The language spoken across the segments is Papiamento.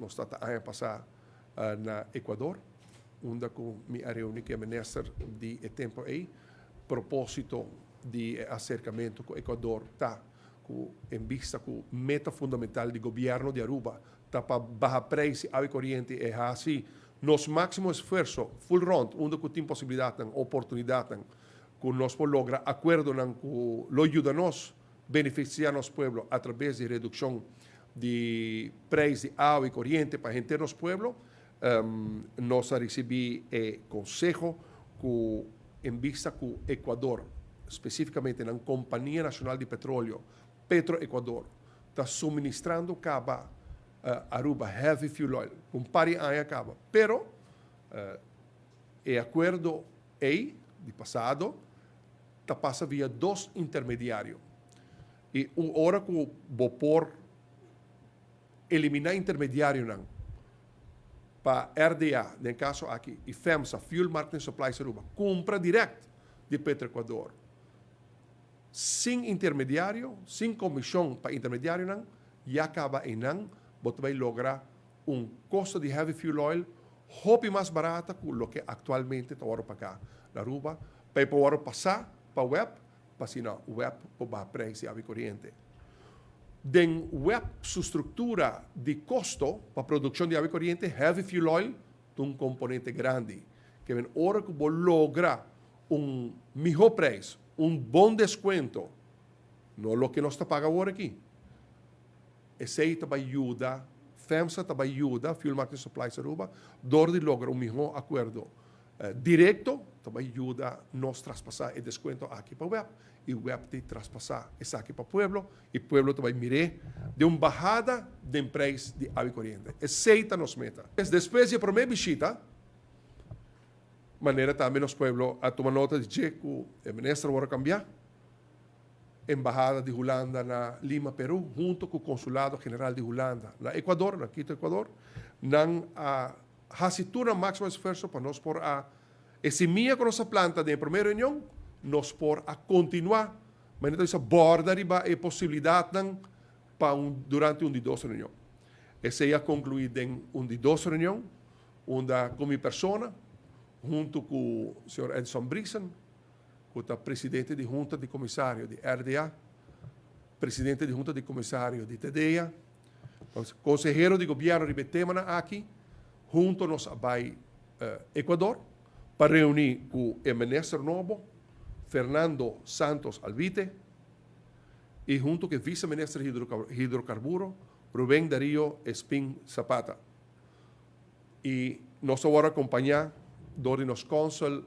Nos tabata aña pasa na Ecuador, unda cu mi a reuni cu e minister di e tempo ey. Proposito di e acercamento cu Ecuador ta cu en bista cu meta fundamental di gobierno di Aruba ta pa baha prijs di awa y coriente y haci nos maximo esfuerzo full rond unda cu tin posibilidadnan, oportunidadnan cu nos por logra acuerdonan cu lo yuda nos beneficia nos pueblo a traves di reduccion di prijs di awa y coriente pa henter nos pueblo. Nos a ricibi e conseho cu en bista cu Ecuador, specificamente nan Compania Nacional di Petroleo, Petroecuador, ta suministrando caba Aruba heavy fuel oil un par di aña caba, pero e acuerdo ey di pasado ta pasa via dos intermediario y un ora cu bo por elimina intermediarionan pa RDA, den caso aki, y FEMSA, Fuel Marketing Supplies Aruba, cumpra direct di Petroecuador sin intermediario, sin comision pa intermediarionan, ya caba eynan bo ta bay logra un costo di heavy fuel oil hopi mas barata cu loke actualmente ta worde paga na Aruba, pa e por worde pasa pa web, pa asina web por baha prijs di awa y coriente. Den web su structura di costo pa produccion di awa y coriente, heavy fuel oil ta un componente grandi. Ke men ora cu bo logra un miho prijs, un bon descuento, no loke nos ta paga awor aki, Esey ta bay yuda, FEMSA ta bay yuda Fuel Marketing Supplies Aruba door di logra un miho acuerdo directo, ta bay yuda nos traspasa e descuento aki pa web y web ta traspasa esaki pa pueblo y pueblo ta bay mir'é den un bahada den prijs di awa y coriente. Esey ta nos meta. Despues di e prome bishita, manera tambe nos pueblo a tuma nota di dje cu e minister worde cambia, Embahada di Hulanda na Lima, Peru, hunto cu Consulado General di Hulanda na Ecuador, na Quito, Ecuador, nan a haci tur nan maximo esfuerzo pa nos por a, e simia cu nos a planta den e prome reunion, nos por a continua, manera ta bisa borda riba e posibilidadnan pa un durante un di dos reunion. Esey a conclui den un di dos reunion, unda cu mi persona, hunto cu señor Edson Briesen, ku ta presidente di Hunta di Komisario di RDA, presidente di Hunta di Komisario di TDEA, konsehero di gobièrnu riba e temanan aki. Hunto nos a bai Ecuador pa reuní ku e minister nobo, Fernando Santos Alvite, i hunto ku e vise minister di Hidrocarburo, Rubén Darío Espín Zapata. I nos a wòrdu akompañá dor di nos kònsel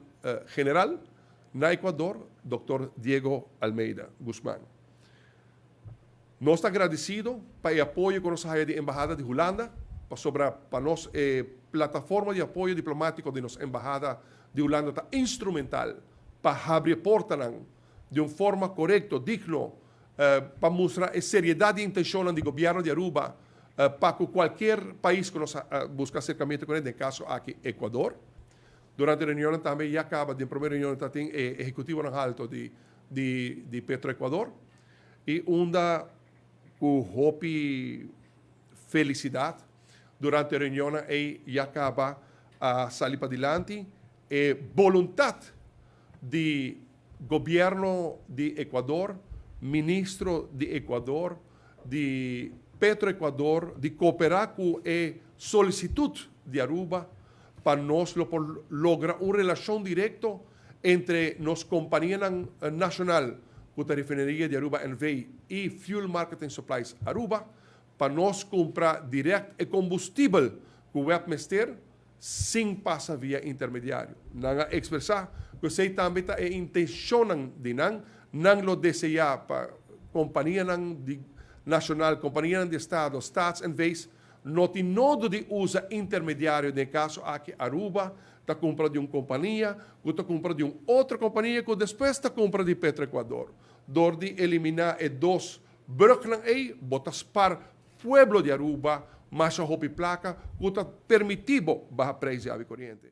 general na Ecuador, Dòkter Diego Almeida Guzman. Nos ta agradesido pa e apoyo ku nos a haya di Embahada di Hulanda, pasobra pa nos e plataforma di apoyo diplomátiko di nos Embahada di Hulanda ta instrumental pa habri e portanan di un forma korekto, digno, pa mustra e seriedat di intenshonnan di gobièrnu di Aruba pa ku kualkier pais ku nos a buska aserkamentu kuné, den kaso aki Ecuador. Durante e reunionnan tambe ya kaba, den promé reunion ta tin e ehekutivonan halto di di Petroecuador i unda ku hopi felisidat durante e reunionnan ei ya kaba a sali padilanti e boluntat di Gobierno di Ecuador, Ministro di Ecuador, di Petroecuador di coopera cu e solicitud di Aruba pa nos lo por logra un relacion directo entre nos companianan nacional cu ta Refineria di Aruba NV y Fuel Marketing Supplies Aruba pa nos cumpra direct e combustibel cu web mester sin pasa via intermediario. Nan a ekspresá ku esei tambe ta e intenshonnan di nan. Nan lo deseá pa kompanianan di nashonal, kompanianan di estado, Staats NV's, no tin nodo di usa intermediario, den e kaso aki Aruba ta kumpra di un kompania ku ta kumpra di un otro kompania ku despues ta kumpra di Petroecuador. Dor di eliminá e dos brugnan ei bo ta spar Pueblo di Aruba masha hopi placa cu ta permiti bo baha prijs di awa y coriente.